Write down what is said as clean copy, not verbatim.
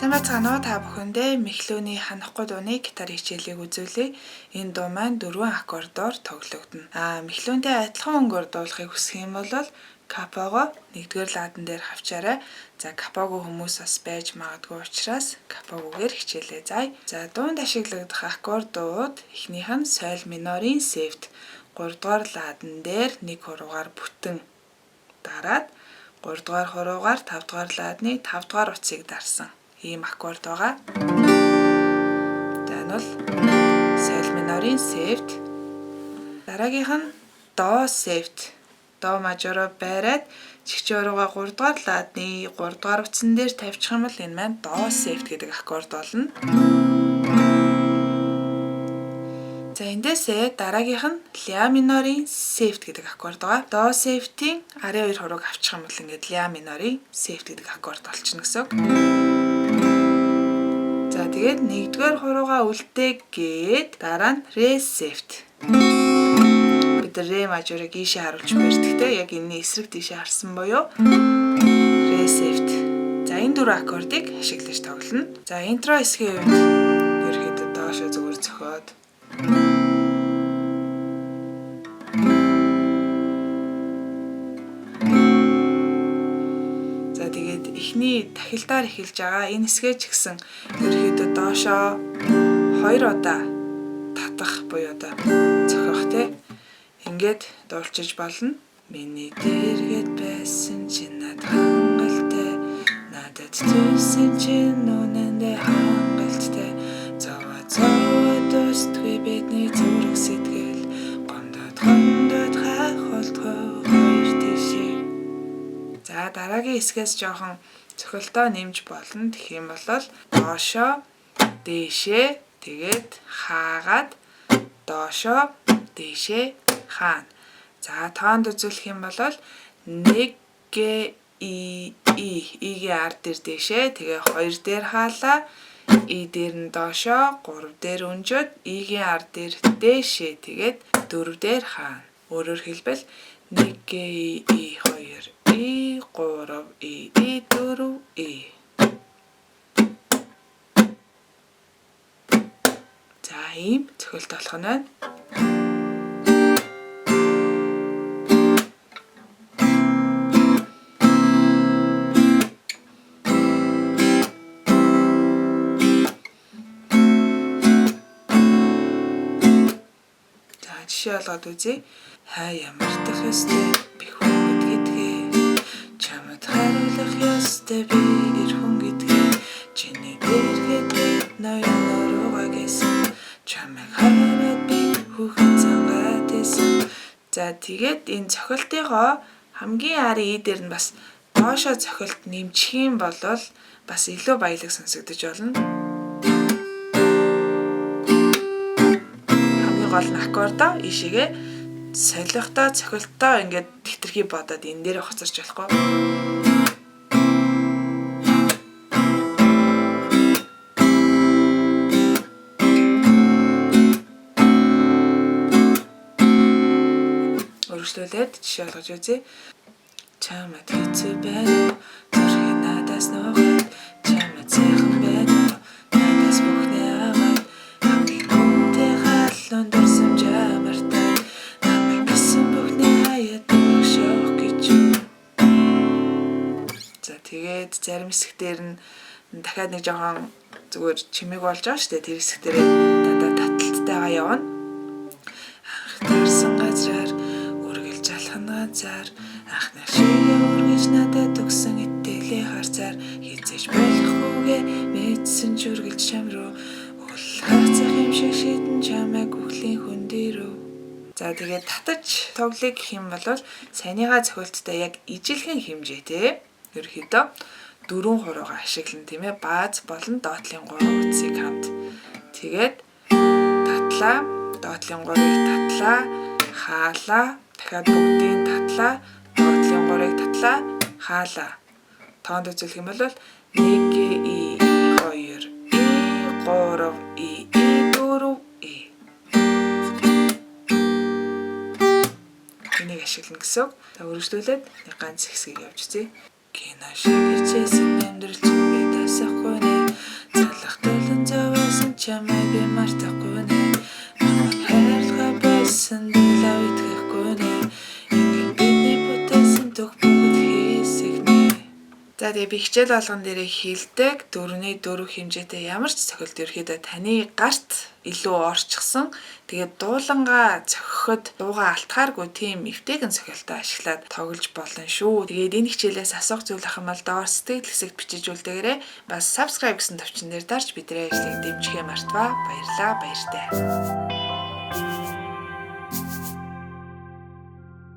Сайн байцгаана уу, та бүхэндээ Мехлөөний ханахгүй дууны гитар хичээлийг үзүүлье. Энэ дуу маань 4 аккордоор тоглогдоно. Мехлөөнтэй адилхан өнгөөр дуулахыг хүсэх юм бол капого 1-р ладан дээр хавчаарай. За, капого хүмүүс бас байж магадгүй учраас капогогээр хичээлээ заая. За, дуунд ашиглагдах аккордууд эхнийх нь соль минорын сефт 3-р ладан дээр 1 хуруугаар бүтэн дараад 3-р хуруугаар 5-р ладны 5-р утсыг дарсан ийм аккорд байгаа. За, энэ бол соль минорын сефт. Дараагийнх нь до сефт. До мажороо байраад чигчээ хуруугаа 3-р ладны 3-р утсан дээр тавьчих юм бол энэ маань до сефт гэдэг аккорд болно. За, эндээсээ дараагийнх нь ля минорын сефт гэдэг аккорд байгаа. До сефтийн арын 2 хурууг авчих юм бол ингээд ля минорын сефт гэдэг аккорд болчихно гэсэн үг. За, тэгээд 1-р хуруугаа үлдээгээд дараа нь ре сефт. Бид ре мажорыг ийшээ харуулж барьдагтэй яг энэний эсрэг тийшээ харсан буюу ре сефт. За, энэ дөрвөн аккордыг ашиглаж тоглоно. За, интро хэсгийн хувьд ерөөхдөө доошоо зүгээр зөхиод за, тэгээд эхний тахилдаар эхэлж байгаа энэ хэсгээ ч гэсэн ерөөхдөө доошоо 2 удаа татах буюу одоо зөхиох те. Ингээд дуулчиж болно. Миний дэргэд байсан чинь над хангалттай, надад төсөн чинь үнэндээ хангалттай. Зовоо зовоо дуустгүй бидний зүрх сэтгэл гомдоод гомдоод хахуулдгүй хоёр тийшээ. За, дараагийн хэсгээс жоохон цохилтоо нэмж болно. Тэгэх юм бол доошоо дээшээ тэгээд хаагаад доошоо дээшээ хаана. За, тоонд үзүүлэх юм бол 1 Г И И И-гийн ар дээр дээшээ тэгээ 2 дээр хаалаа, И дээр нь доошоо, 3 дээр өнжөөд И-гийн ар дээр дээшээ тэгээд 4 дээр хаана. Өөрөөр хэлбэл 1 Г И 2 И 3 И И 4 И. За, ийм цохилт болох нь байна. За, жишээ олгоод үзье. Хай ямартах ёстой би хүүхэд гэдгээ. Чамд хариулах ёстой би эр хүн гэдгээ. Чиний дэргэд би ноён нуруугаа гэсэн. Чамайг хараад би хүүхэд зангаад байсан. За, тэгээд энэ цохилтыгоо хамгийн арын и дээр нь бас доошоо цохилт нэмчих юм бол бас илүү баялаг сонсогдож болно. Хамгийн гол нь аккордоо ийшээгээ солихдоо цохилтоо ингээд хэтэрхий бодоод энэ дээр хоцорч болохгүй. Өргөжлүүлээд жишээ олгож үзье. Чамд хэцүү байна уу? Зүрхээ надаас нуугаад чамд сайхан байна уу? Надаас бүхнээ аваад хамгийн хүнтэй халуун дурсамжаа мартаад намайг гэсэн бүхнээ хаяад өгшөөх гэж юу? За, тэгээд зарим хэсгээр нь дахиад нэг жоохон зүгээр чимээг болж байгаа шүү дээ. Тэр хэсэг дээрээ дандаа таталттайгаа явна. Анх таарсан газраар үргэлж алхана газар анхны шигээ үргэж надад өгсөн итгэлээ харцаар хизээж болохгүйгээ мэдсэн ч үргэлж чам руу үл хагцах юм шиг шидэн чамайг үхлийн хүн дээрөө. За, тэгээд татаж тоглоё гэх юм бол саяныгаа цохилттой яг ижилхэн хэмжээтэй ерөөхдөө 4 хуруугаа ашиглана тийм ээ. Бааз болон доотлын 3 утсыг хамт. Тэгээд татлаа, доотлын 3-ыг татлаа, хаалаа, дахиад бүгдийг татлаа, доотлын 3-ыг татлаа, хаалаа. Тоонд үзүүлэх юм бол 1 И 2 И 3 И 4 И. Энийг ашиглана гэсэн үг. За, үргэлжлүүлээд нэг ганц хэсгийг явж үзье. Кино шиг хичээсэн амьдрал чи би тасахгүй нэ. Чамайг би мартахгүй нэ. Намайг хайрлахаа байсан би лав итгэхгүй нэ. Ингээд бидний бүтээсэн түүх бүгд хэсэгнэ. За, тэгээ би хичээл болгон дээрээ хэлдэг, 4-ний 4 хэмжээтэй ямар ч цохилт ерөөхдөө таны гарт илүү орчихсон. Тэгээд дуулангаа цохиход дуугаа алтгааргүй тийм эвтэйхэн цохилтоо ашиглаад тоглож болно шүү. Тэгээд энэ хичээлээс асуух зүйл ах юм бол доор сэтгэл хэсэгт бичиж үлдээгээрэй. Бас subscribe гэсэн товчон дээр дарж бидний ажлыг дэмжихээ мартваа. Баярлалаа, баяртай.